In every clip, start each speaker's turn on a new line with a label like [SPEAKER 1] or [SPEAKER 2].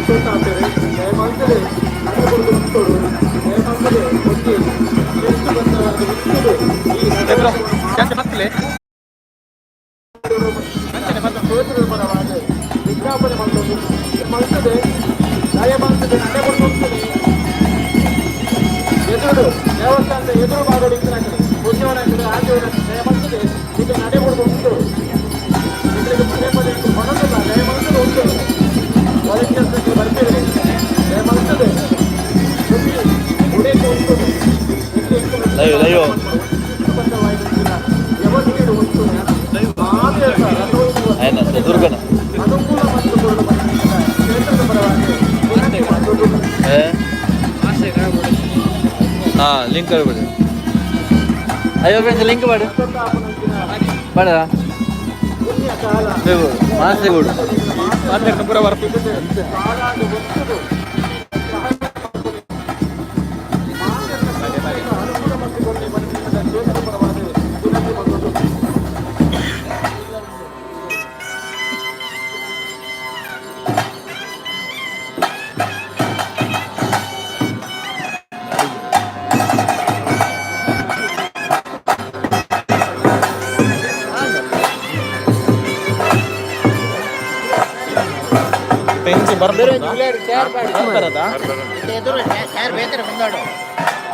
[SPEAKER 1] ಪಶ್ಚಾತ್ತಾಪೇರು ದಯಮಾಲ್ತದೆ ನಡೆಕೊಡ್ದು ಉಂಟೋಡು ದಯಮಾಲ್ತದೆ ಒಂಜಿ ಶಿಸ್ತುಬದ್ಧವಾದ ಉಂಟುಡು ಈ ರಥೋತ್ಸವವನ್ನು ಕ್ಷೇತ್ರದ ಪರವಾಗಿ ವಿಜ್ಞಾಪನೆ ಮಾಡ್ತದೆ ಮಲ್ತದೆ ದಯಮಾಲ್ತದೆ ನಡೆಕೊಡ್ದು ಉಂಟುಡು ಎದುರು ದೇವಸ್ಥಾನದ ಎದುರು ಭಾಗಡು ಇತ್ತಿನಕಲೆ ಪುಣ್ಯವನಾಕಲೆ ಆಂಜೋವನಾಕಲೆ ದಯಮಾಲ್ತದೆ ಈಗ ನಡೆಕೊಡ್ದು ಉಂಟು ಇದ್ರಿಗೆ ಪದೇ ಪದೇ ಪಣದಲ್ಲ ದಯಮಾಲ್ತದೆ ಉಂಟು ವಾಲಂಟಿಯರ್ಸ್ ಬರ್ತೀರಿ ದಯಮಾಲ್ತದೆ ಒಂಜಿ ಉಡೇಕು ಉಂಟು.
[SPEAKER 2] Live, live.
[SPEAKER 1] ಶಿಸ್ತುಬದ್ಧವಾಗಿನ ವ್ಯವಸ್ಥೆಡು ಉಂಟು ಮಾತೆರ್ಲ ರಥೋತ್ಸವ
[SPEAKER 2] ಆಯ್ನ ದುರ್ಗನ
[SPEAKER 1] ಅನುಕೂಲ ಮತ್ತು ಕೊರಡು ಕ್ಷೇತ್ರದ ಪರವಾಗಿ ವಿನಂತಿ ಮಾಡ್ಕೊಂಡು.
[SPEAKER 2] ಹಾಂ, ಲಿಂಕ್ ಬಿಡಿ. ಅಯ್ಯೋ ಫ್ರೆಂಡ್ಸ್, ಲಿಂಕ್ ಮಾಡು. ಬೇಡ.
[SPEAKER 1] ಪುಣ್ಯ ಕಾಲ.
[SPEAKER 2] ಮಾಸೆ ಕೊಡು.
[SPEAKER 1] ಕಾಲಾದ ವಸ್ತುಗಳು ಅನುಕೂಲ ಮಾಡಿಕೊಳ್ಳಿ ಕ್ಷೇತ್ರದ ಪರವಾಗಿ ವಿನಂತಿ ಮಾಡಿಕೊಂಡು.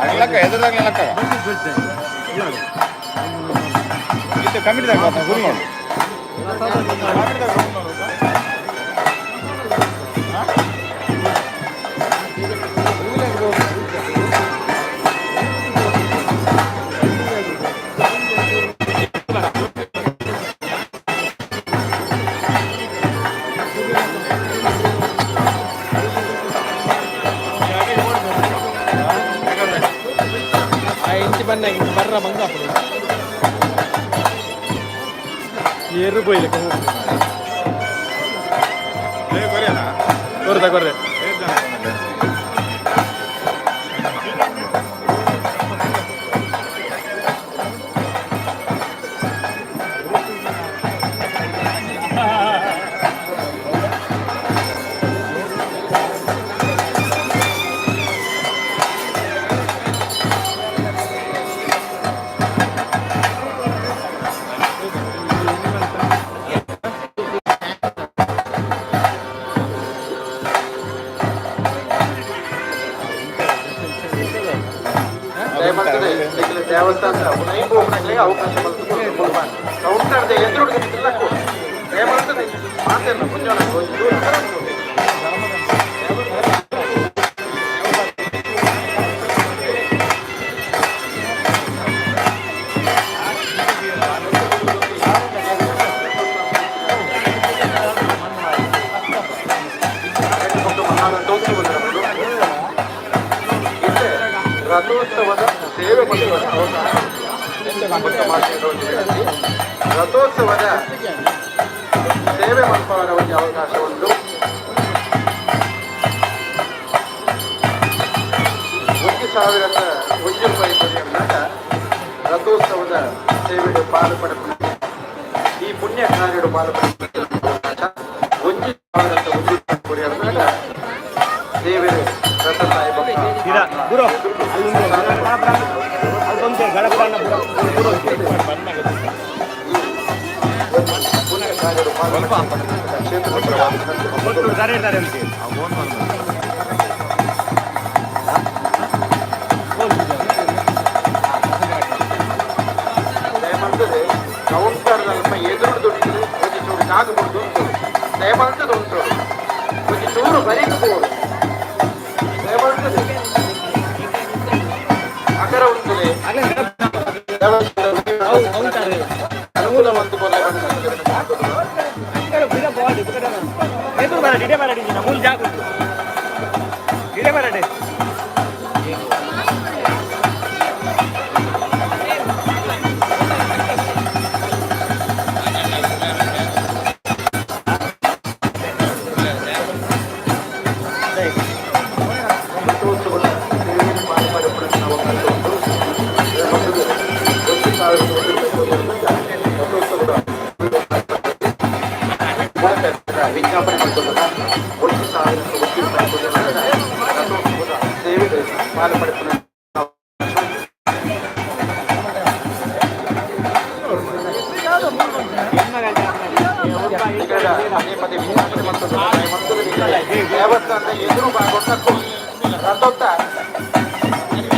[SPEAKER 3] ಅಗ್ಲಕ್ಕ ಎದುರಾಗ್ಲಕ್ಕ ಇತ್ತೆ ಕಮಿಟಿದಾಗ ಗುರು ನೋಡು. ಕಮಿಟಿದಾಗ ಗುರು ನೋಡು.
[SPEAKER 4] ಇಂಚಿ ಬನ್ನ ಬರ್ರ ಬಂಗ ಏರು ಪೋಯ್ಲೆ.
[SPEAKER 3] ಏ, ಕೊರಿಯನಾ?
[SPEAKER 4] ಕೊರ್ದ ಕೊರ್ರೆ.
[SPEAKER 3] ಏಟ್ ಜನ ಬಂದದ್ದು?
[SPEAKER 1] ದಯಮಾಡ್ತದೆ ದೇವಸ್ಥಾನದ ಉನೈ ಅವಕಾಶ ಕೌಂಟರ್ದ ಎದುರು ತಿಲ್ಲಕ್ಕು ದಯಮಾಡ್ತದೆ ಮಾತೆಲ್ಲ ಮುಂಜಾನೆ ಒಂದು ದೂರ ಉಂಟು. ಮಹಾರಥೋತ್ಸವ ನಡಪುಂಡು. ಇತ್ತೆ ರಥೋತ್ಸವದ ಸೇವೆ ಪಡೆಯುವ ಅವಕಾಶ ಮಾಡ್ತಿರೋ ಒಂದು ವಿನಂತಿ. ರಥೋತ್ಸವದ ಸೇವೆ ಮಲ್ಪವರ ಒಂದು ಅವಕಾಶ ಉಂಟು. 1001 ರೂಪಾಯಿ ಕೊರಿಯಂದಾಗ ರಥೋತ್ಸವದ ಸೇವೆಗೆ ಪಾಲು ಪಡೆದ ಈ ಪುಣ್ಯ ಕಾರ್ಯಡು ಪಾಲು ಪಡೆದ ಅವಕಾಶ. 1001 ರೂಪಾಯಿ ಕೊರಿಯಂದಾಗ ದೇವರು ರಥ ತಾಯಿ
[SPEAKER 4] ಗುರು.
[SPEAKER 1] ಪುಣ್ಯ ಕಾರ್ಯಡು ಪಾಲು ಪಡೆದ ಕ್ಷೇತ್ರದ ಪರವಾಗಿ ವಿನಂತಿ ಮಾಡ್ಕೊಂಡು. ದಯಮಾಡ್ತದೆ ಕೌಂಟರ್ ಅಲ್ಪ ಎದುರು ದುಡ್ಡು ಒಂಜಿ ಚೂರು ಜಾಗ ಬುಡ್ದು ಉಂಟು. ದಯಮಾಡ್ತದೆ ಉಂಟು ಒಂಜಿ ಚೂರು ಬರೀಕ್ ಬೋಡು. ದಯಮಾಡ್ತದೆ ಅಕರ ಉಂಟುಲೆ ಅನುಕೂಲ ಒಂದು.
[SPEAKER 4] ಎದುರು ಬರಡಿ, ಇಡೇ ಬರಡಿ, ಮೂಲ ಜಾಗ ಉಂಟು, ಇಡೇ ಬರಡಿ.
[SPEAKER 1] ರಥೋತ್ಸವದ ಸೇವೆಯನ್ನು ಪಾಲ್ಪಡೆಯುವ ಅವಕಾಶ ಉಂಟು. ದಯಮಾಡ್ತದೆ 1001 ರೂಪಾಯಿ ಕೊರಿಯಂದಾಗ ರಥೋತ್ಸವದ ವಿಜ್ಞಾಪನೆ ಮಾಡಿಕೊಂಡಾಗ 1001 ಪಾಲು ಪಡೆಪುನ ಪದೇ ಪದೇ ವಿಜ್ಞಾಪನೆ ಮತ್ತು ದೇವಸ್ಥಾನದ ಎದುರು ಭಾಗ ರಥೋತ್ತ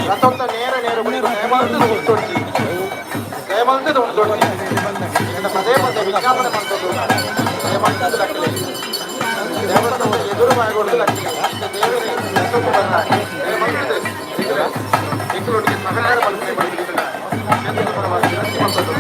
[SPEAKER 1] ರಥೋತ್ತ ನೇರ ನೇರ ದಯಮಾಲ್ತದ ಉಂಟೊಡ್ಚಿ ದಯಮಾಲ್ತದ ಉಂಟೊಡ್ಚಿ ಪದೇ ಪದೇ ವಿಜ್ಞಾಪನೆ ಮಾಡ್ತದ್ದು ದಯಮಾಲ್ತದ ಲಕ್ಕಲೆ ದೇವಸ್ಥಾನದ ಎದುರು ಭಾಗ ಲಕ್ಕಲೆ ದೇವರೇ ರಥಕ್ಕೆ ಬಂದ ದಯಮಾಲ್ತದ ಎಂಗಳೊಟ್ಟಿಗೆ ಸಹಕಾರ ಮಲ್ಪನೆ ಕ್ಷೇತ್ರದ ಪರವಾಗಿ ವಿನಂತಿ ಮಾಡ್ತದ್ದು.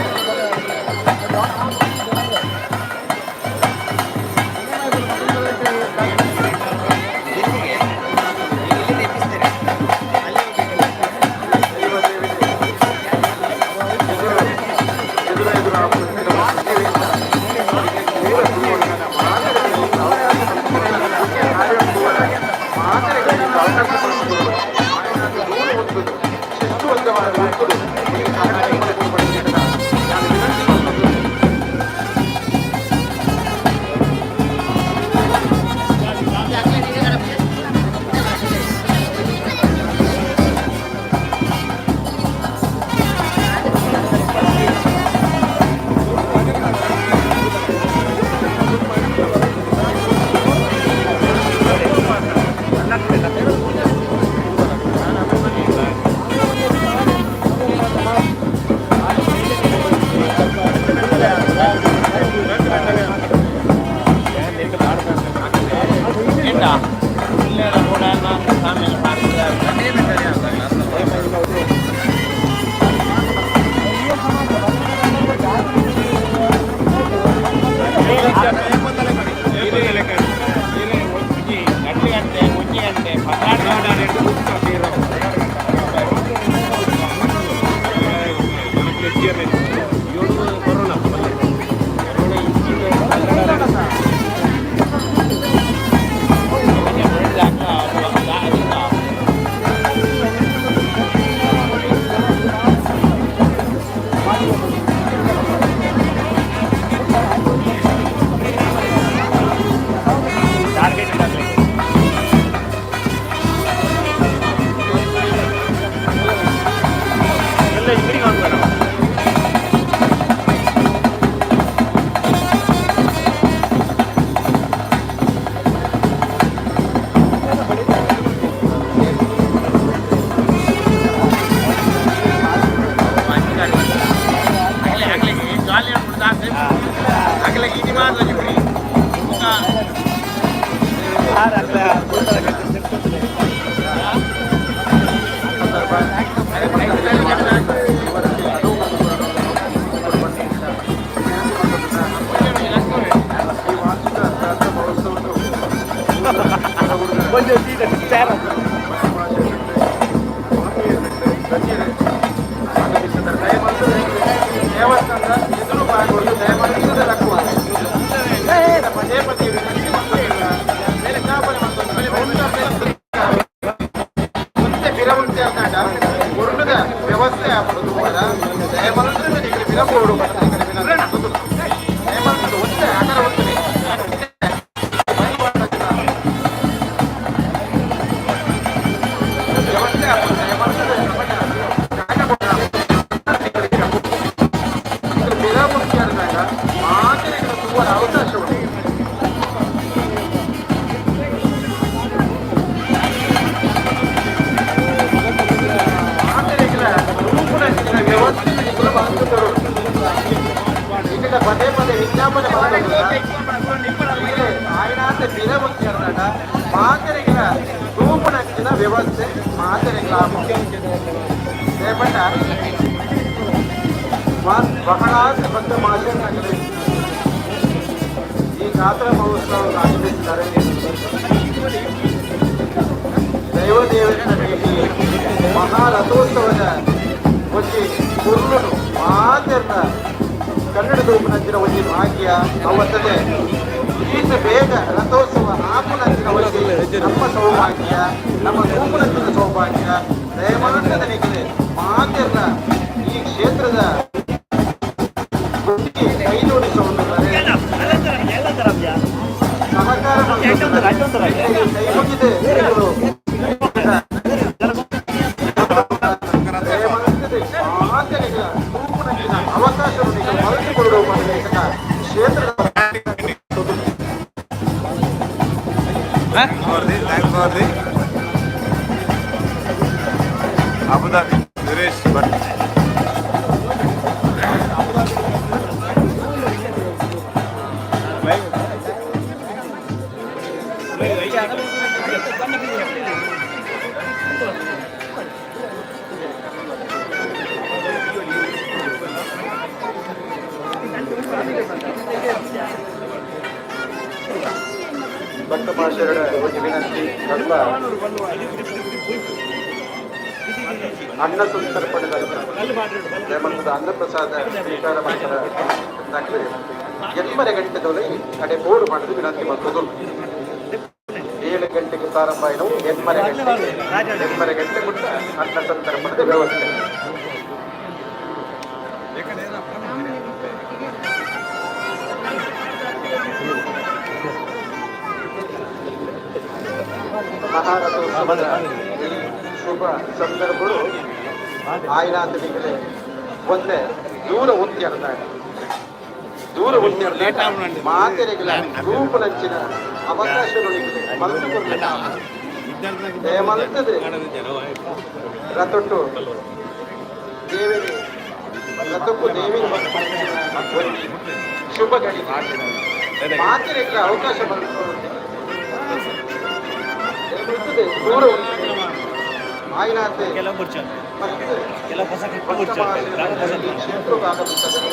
[SPEAKER 1] ದೇವಸ್ಥಾನದ ಎದುರು ಭಾಗಗಳು ದಯಮಾಡಿಸದ ಪದೇ ಪದೇ ಮತ್ತೆ ಬಿರವಂತೆ ಅಂದಾಗ ಒರ್ಣದ ವ್ಯವಸ್ಥೆ ಆಪುಂಡು ತೂವರ ದಯಮಲ್ತದ ನಿಕಲೆ ಬಿರ ಬೋಡು ದಯಮಲ್ತದ ಒಂತೆ ಆಕರ ಒಂತೆ ವ್ಯವಸ್ಥೆ ಆಪುಂಡು ದಯಮಲ್ತದ ಬಿರ ಮುಖ್ಯ ಅಂದಾಗ ಮಾತೆರೆಗ್ಲ ತೂವರ ಅವಕಾಶ ಉಂಟು. ಪದೇ ಪದೇ ವಿಜ್ಞಾಪನೆ ಆಯ್ನಾತ ಬಿರ ಮುಖ್ಯ ಅಂದಾಗ ಮಾತೆರೆಗ್ಲ ತೂಪುನಂಚಿನ ವ್ಯವಸ್ಥೆ ಮಾತೆರೆಗ್ಲ ದಯಪಟ್ಟ ಬಹಳಾಷ್ಟು ಭಕ್ತ ಮಾಷನಾಗಲಿ ಈ ಜಾತ್ರಾ ಮಹೋತ್ಸವವನ್ನು ಆಚರಿಸಿದ್ದಾರೆ. ದೈವದೇವನ ಭೇಟಿ ಮಹಾರಥೋತ್ಸವದ ಒಂಜಿ ಪೊರ್ಲುನು ಮಾತೆರ್ನ ಕನ್ನಡ ತೂಪುನಂಚಿನ ಒಂಜಿ ಭಾಗ್ಯ ಅವತ್ತದೆ ಈತ ಬೇಗ ರಥೋತ್ಸವ ಆಪುನಂಚಿನ ಒಂಜಿ ನಮ್ಮ ಸೌಭಾಗ್ಯ, ನಮ್ಮ ತೂಪುನಂಚಿನ ಸೌಭಾಗ್ಯ. ದಯಮಾಡಿದ ನಿಖಲೆ ಮಾತೆರ್ನ ಈ ಕ್ಷೇತ್ರದ ಕೈ ಜೋಡಿಸುವಂತಾರೆ ಸಹಕಾರ ಕೈ ಮುಗಿದೆ.
[SPEAKER 3] For the thanks for the Abu Dhabi Suresh Bhat.
[SPEAKER 1] ಭಕ್ತ ಮಹಾಶಯರ ಒಂಜಿ ವಿನಂತಿ, ನಮ್ಮ ಅನ್ನ ಸಂತರ್ಪಣೆದ ದೇವಸ್ಥಾನದ ಅನ್ನಪ್ರಸಾದ ಸ್ವೀಕಾರ ಮಾಡ್ತಾರೆ. 8 ಗಂಟೆದೊಳಗೆ ಕಡೆ ಬೋರ್ಡ್ ಮಾಡಿದ ವಿನಂತಿ ಮಾಡ್ತದ್ದು. 7 ಗಂಟೆಗೆ ಪ್ರಾರಂಭ ಆಯಿತು, 8:30 ಗಂಟೆಗೆ, 8:30 ಗಂಟೆ ಬಿಟ್ಟ ಅನ್ನ ಸಂತರ್ಪಣದ ವ್ಯವಸ್ಥೆ. ಮಹಾರಥೋತ್ಸವದ ಈ ಶುಭ ಸಂದರ್ಭಗಳು ಆಯ್ನಾಥನಿಗೆ ಒಂದೇ ದೂರ ಉಂತಿ ದೂರ ಉಂತಿ ಮಾತೆರೆಗಳ ರೂಪನಂಚಿನ ಅವಕಾಶಗಳಿಗೆ ಮಲ್ತುಕೊಂಡು ಮಲ್ತದೆ ರಥೊಟ್ಟು ದೇವರಿಗೆ ರಥಕ್ಕೂ ದೇವಿಗೆ ಒಂದು ಶುಭ ಗಳಿಗೆ ಮಾತೆರೆಗಳ ಅವಕಾಶ ಮಲ್ತು ದೂರ ಆಯ್ನಾತೆ.
[SPEAKER 4] ಕೆಲವು ಕುರ್ಚಿ
[SPEAKER 1] ಮತ್ತೆ
[SPEAKER 4] ಕೆಲವು ಹೊಸ ಕುರ್ಚಿ.
[SPEAKER 1] ಕ್ಷೇತ್ರಕ್ಕೆ ಆಗಮಿಸಿದರೆ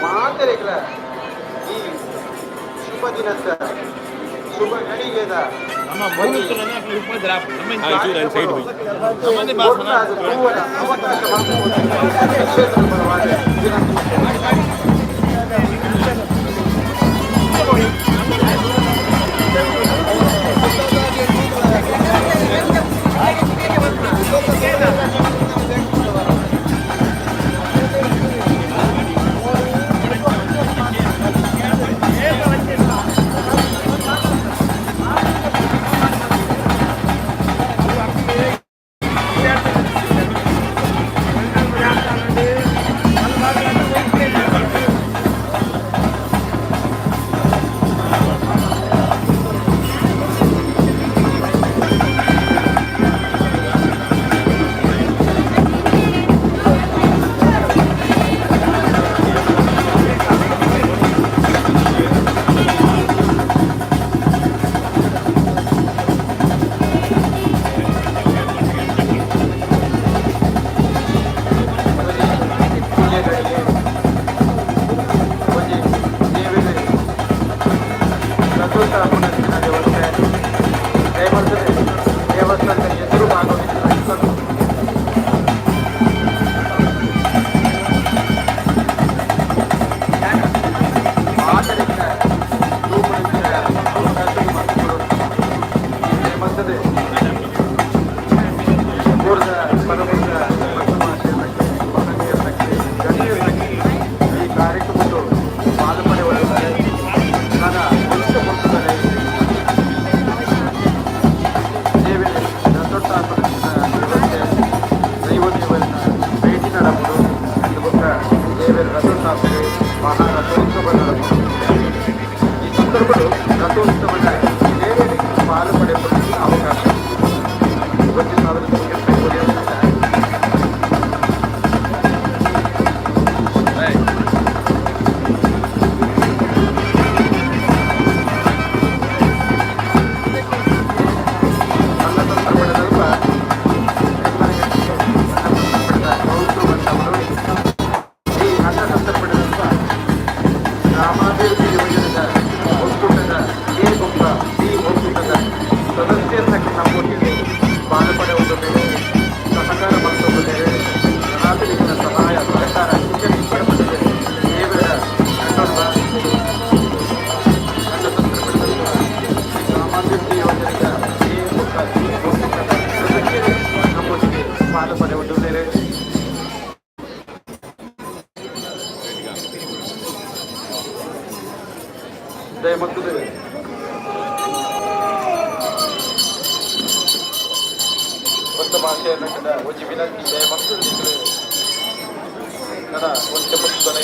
[SPEAKER 1] ಮಾತೆರೆಗಳ ಈ ಶುಭ ದಿನದ ಶುಭ ಗಳಿಗೆದ ಒಟ್ಟಾದ ತೂವರ ಅವಕಾಶ ಮಾಡಿಕೊಟ್ಟು ಕ್ಷೇತ್ರದ ಪರವಾಗಿ ವಿನಂತಿ ಮಾಡ್ತೇನೆ. ಪೂಜೆಗಳಿಗೆ ಒಂಜಿ ದೇವರಿಗೆ ರಥೋತ್ಸವ ವ್ಯವಸ್ಥೆ ದೇವಸ್ಥಾನ ದೇವಸ್ಥಾನದ ಎದುರು ಭಾಗವಿತ್ತು. ಮಾತರಿಕ ರೂಪದಿಂದ ದೇವಸ್ಥಾನದ ಊರದ ಪರಮದ ಭಕ್ತ ಗಣ್ಯರಿಗೆ ಈ ಕಾರ್ಯಕ್ರಮದ ಪಾಲು ಪಡೆಯುತ್ತಾರೆ. ನನ್ನ ಒಂಚ ಕೊಡ್ತಿದ್ದಾರೆ. ದೇವರ ರಥೋತ್ಸವ ವ್ಯವಸ್ಥೆ ದೈವ ದೇವರನ್ನ ಭೇಟಿ ನಡಬಹುದು. ಇದು ಬೊಕ್ಕ ದೇವರ ರಥೋತ್ಸವ ಮಹಾ ರಥೋತ್ಸವ ನಡಬಹುದು. ಈ ಸಂದರ್ಭಗಳು ರಥೋತ್ಸವದ ಬೇರೆ ಪಾಲು ಪಡೆಯಲು ಅವಕಾಶ 10,000. ಅನ್ನ ಸಂತರ್ಪಣೆದಲ್ಪ ಬಂದವರು ಈ ಅನ್ನ ಸಂತರ್ಪಣೆದಲ್ಪ ಗ್ರಾಮಾಭಿವೃದ್ಧಿ ಯೋಜನೆದ ಒಕ್ಕೂಟದ ಎ ಬೊಕ್ಕ ಬಿ ಒಕ್ಕೂಟದ ಸದಸ್ಯರ ನಮ್ಮೊಟ್ಟಿಗೆ ಪಾಲು ಪಡೆಯುವುದಕ್ಕೆ ಸಹಕಾರ ಮಾಡಿಸುವುದೇ ನಾಗರಿಕರ ಸಹಾಯ ಸಹಕಾರ ಇಂಚನೆ ದೇವರ ಕಟ್ಟಡ ಅನ್ನ ಸಂತರ್ಪಣೆದಲ್ಪ ಗ್ರಾಮಾಭಿವೃದ್ಧಿ ಯೋಜನೆಯ ಎ ಬೊಕ್ಕ ಬಿ ಒಕ್ಕೂಟದ ಸದಸ್ಯರು ನಮ್ಮೊಟ್ಟಿಗೆ ಪಾಲು ಪಡೆಯುವುದೇ. ದಯಮತ್ತು ಭಕ್ತ ಭಾಷೆಯ ನಟದ ಒಂಜಿ ವಿನಂತಿ, ದಯಮತ್ತು ನನ್ನ ಒಂಚೆ ಪಕ್ಷದೊಲೆ.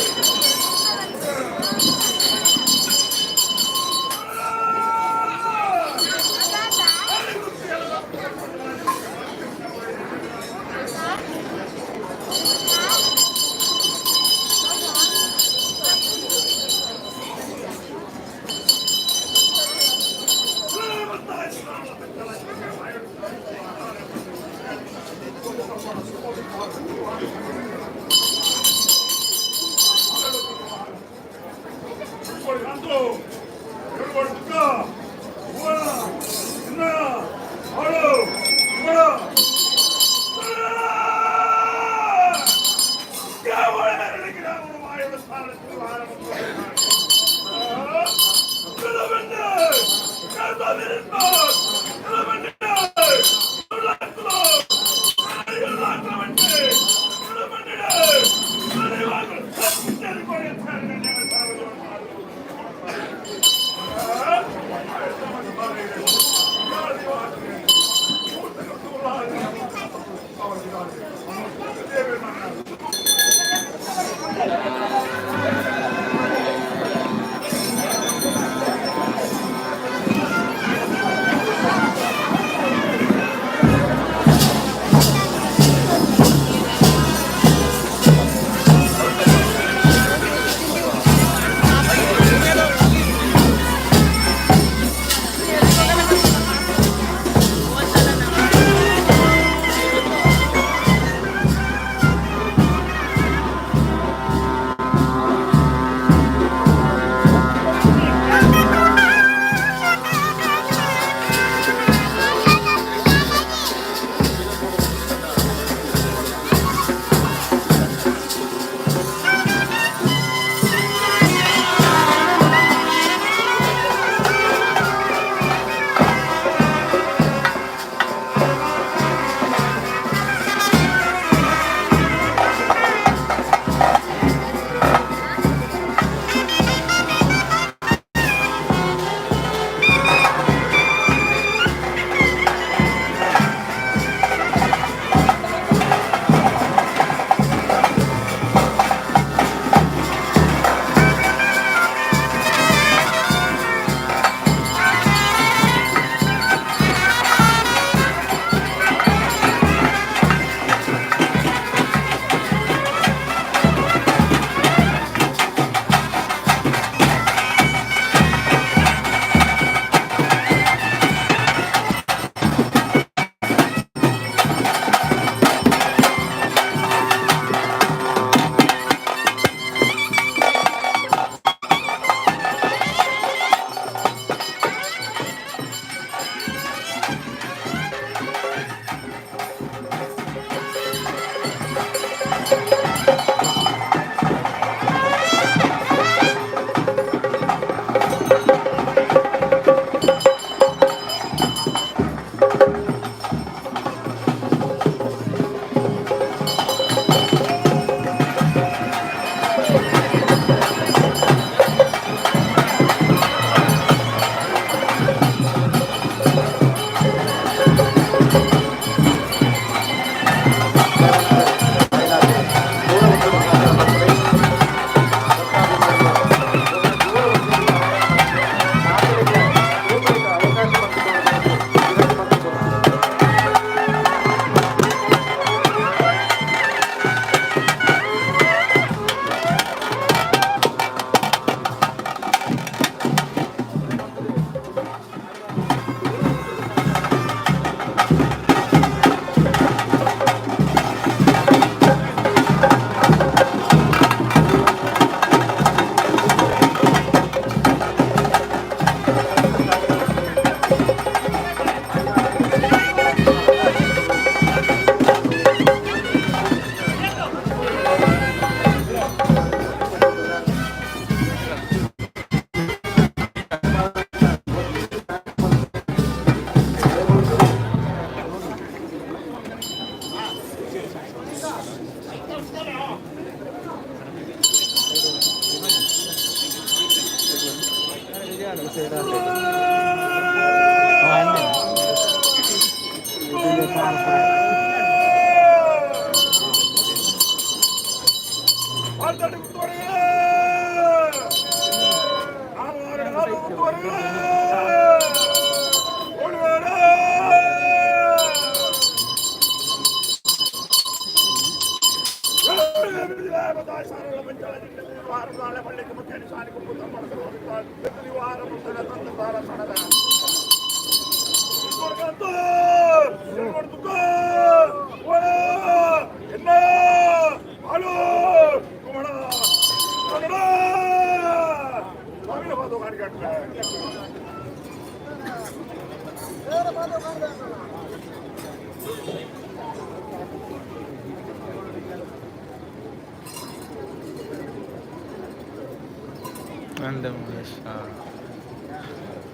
[SPEAKER 5] ಅಂದೆ ಮಹೇಶ್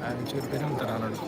[SPEAKER 5] ಒಂಚೂರು ಬೇರೆ ಒಂಥರ ನೋಡಿ.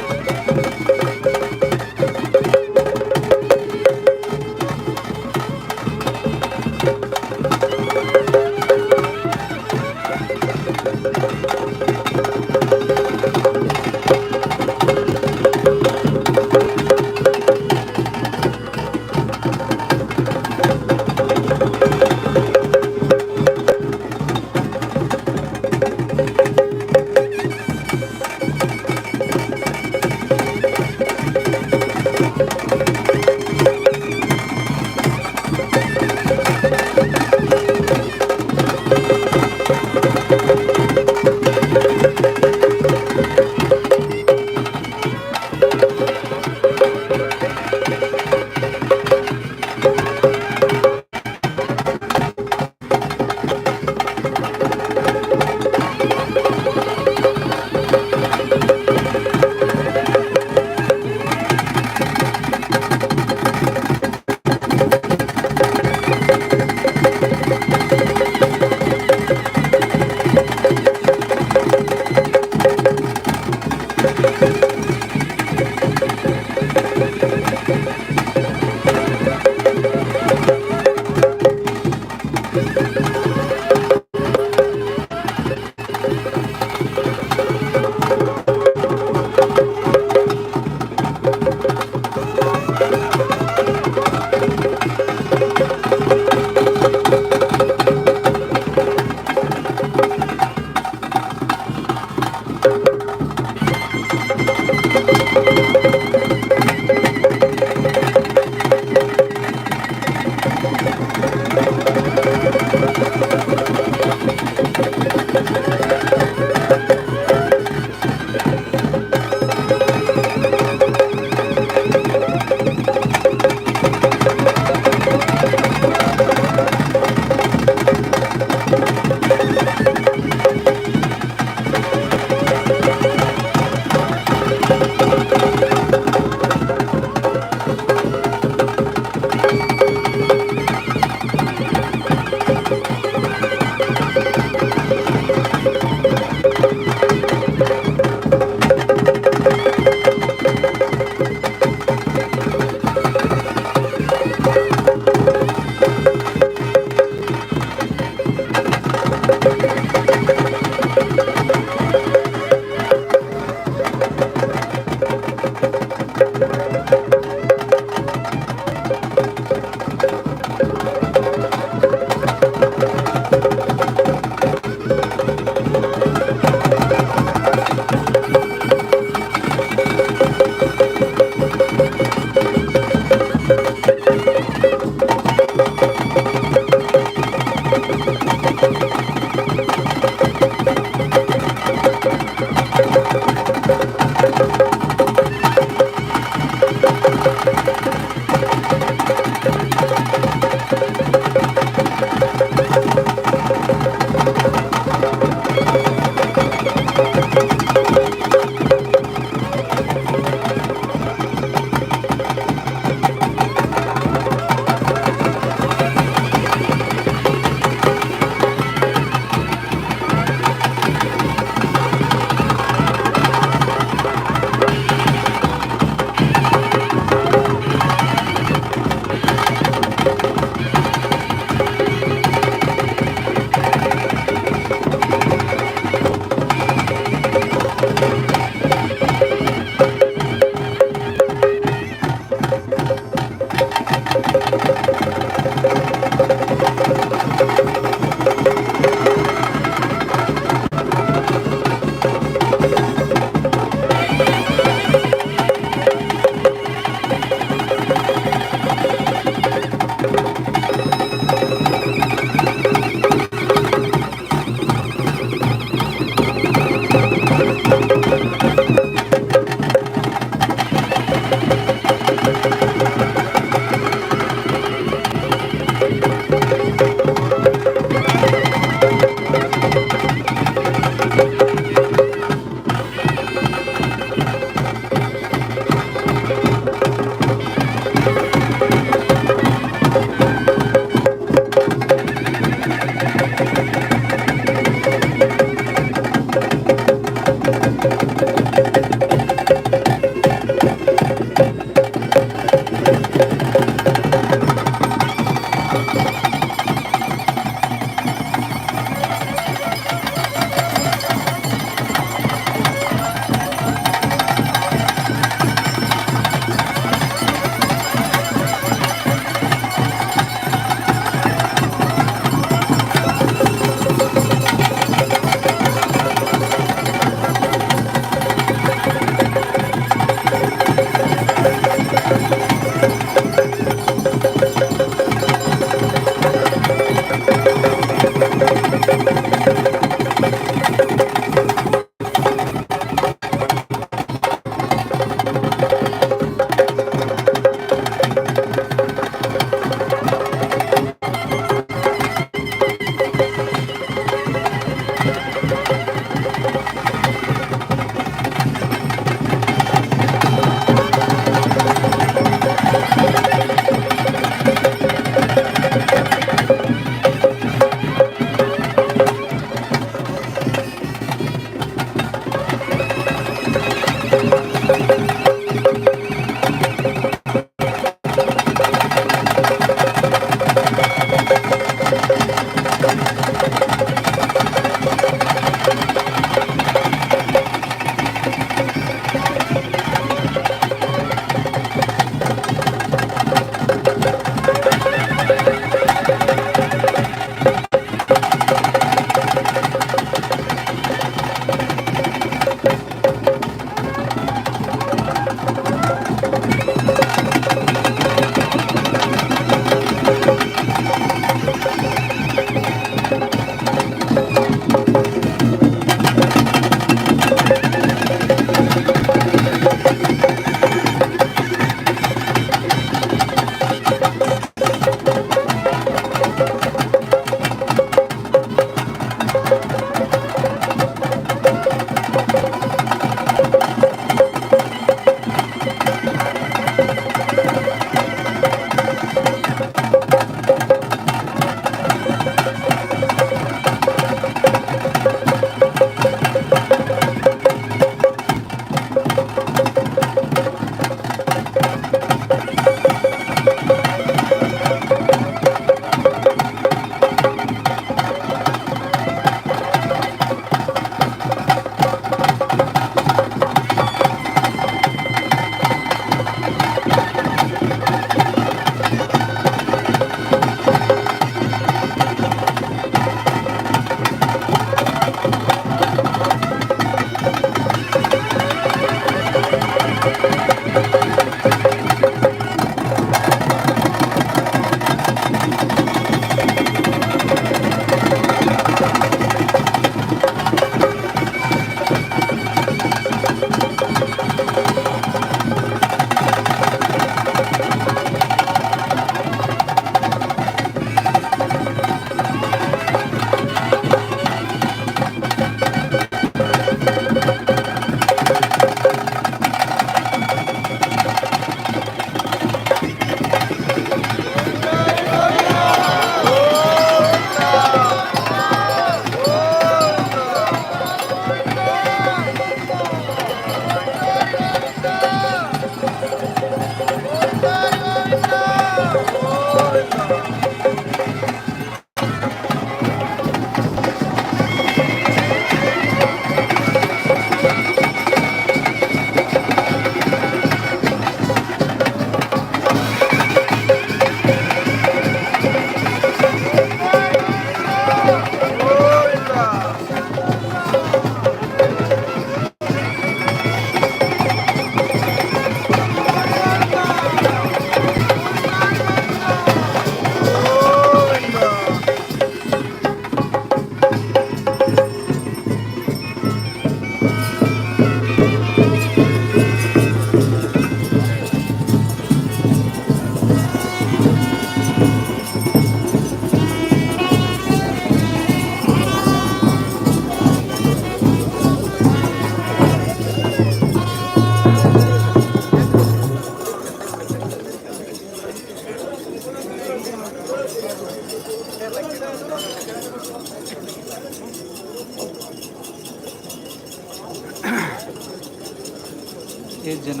[SPEAKER 5] ಏಜ್ ಜನ?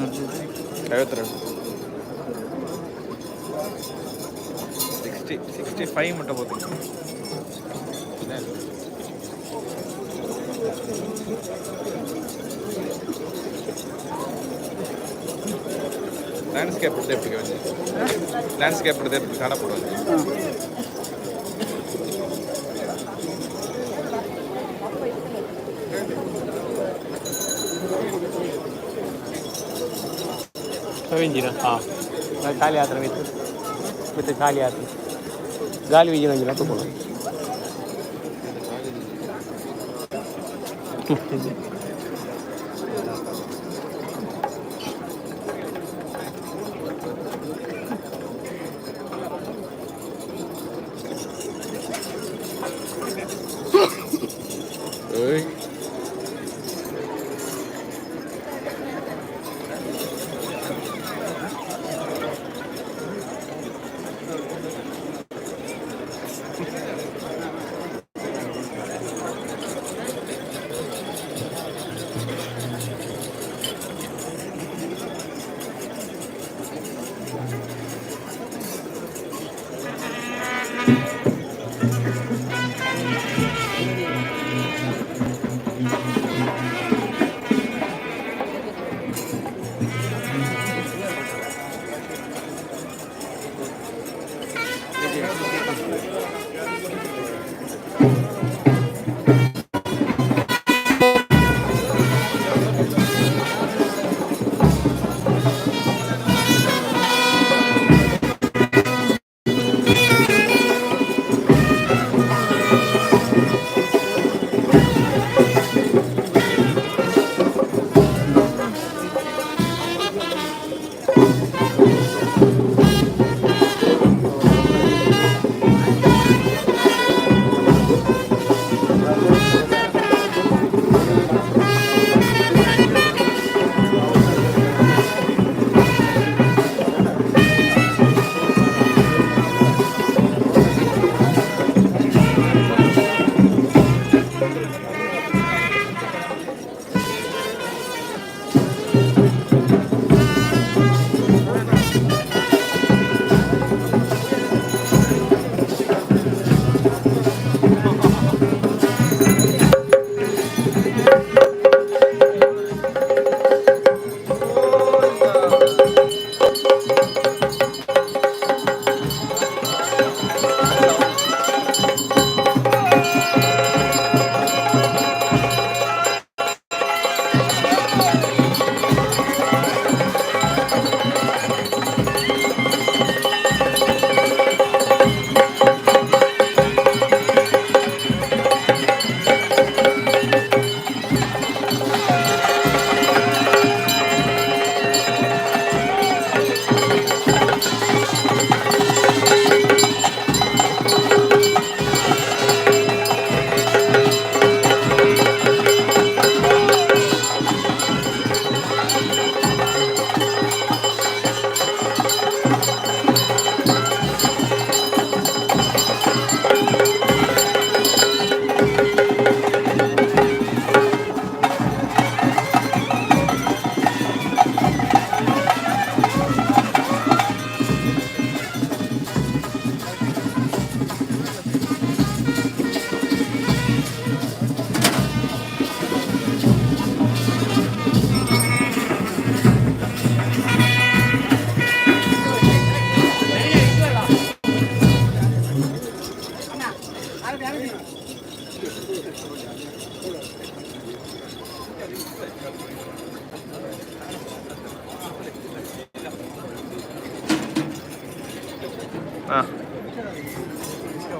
[SPEAKER 3] 52. 60, 65 ಮುಟ್ಟ ಬೋದು. ಲ್ಯಾಂಡ್ಸ್ಕೇಪ್ ದೇಪಿಗೆ ಒಂಜಿ ಲ್ಯಾಂಡ್ಸ್ಕೇಪ್ ದೇಪಿಗೆ ಕಾಣಪಡು ಒಂಜಿ.
[SPEAKER 4] ಇಂಜಿನ ಹಾಂ ಖಾಲಿ ಆತ್ರ ಮಿತ್ತು ಮಿತ್ತು ಖಾಲಿ ಆತು ಗಾಲಿ ವಿಜಿನ ಇಂಜಿನ ತಗೊಳ್ಳು.
[SPEAKER 3] ಓಯ್.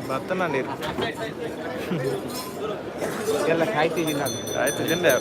[SPEAKER 3] ಬತ್ತನ ನೀರು.
[SPEAKER 4] ಎಲ್ಲ ಕಾಯ್ತಿದ್ದೀನಿ ನಾನು.
[SPEAKER 3] ಆಯ್ತು ಜಿಂದೆ.